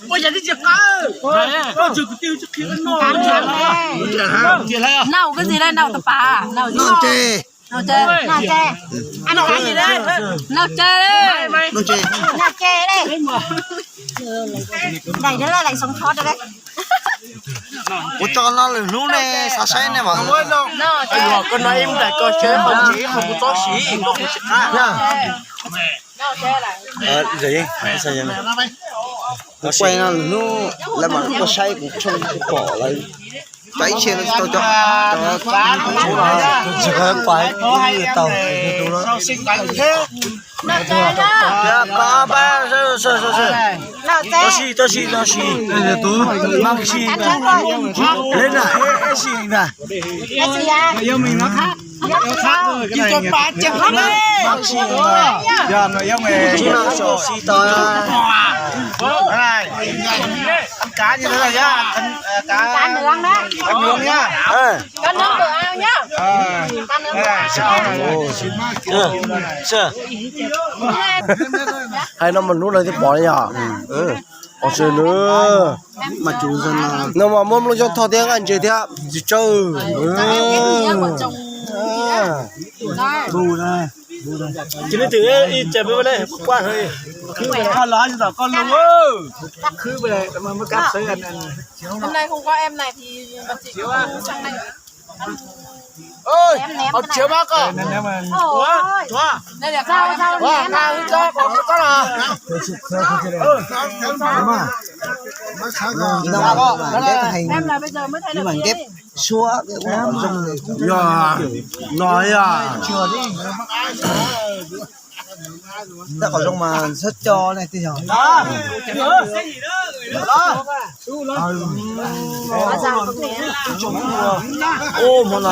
Ua cas tsis qab? Nau koj txiv, nau tau pas, nau ntses. Nau ntses. Nau ntses. Daim no lawm, xov thov rau. Kuv tso no lwm hnub nej xav saib nej mam. Koj no ib daim ko seb qhov tsis qhov kuv txob siv koj kuv tsis qab. Kuv quaj no lwm hnub lawv mam koj saib kuv tshooj kuv pom lawv. Cov ib txhia no tsis tau cov, cov tsis tau. Tau si, tau si, tau si. Tau si na, es si na. Tau si tau. Cá nướng đấy. Cá nướng bự ao nhá. Cá nướng bự ao. Hais no mas hnub no twb pom li yog. Os, no mas muab nplooj xyoob tho thiab nqaij ntses thiab tsis tsawg. Hôm nay không có em này thì bà chị không sang đây. Ôi, ông Triệu Bắc à? Ủa, Ủa, Ủa, Nga với chó, còn có con à? Em là bây giờ mới thay đổi cái. Yog, no yog. Tab qhov zoo mas sab co ne twb yog. Ub, hmo no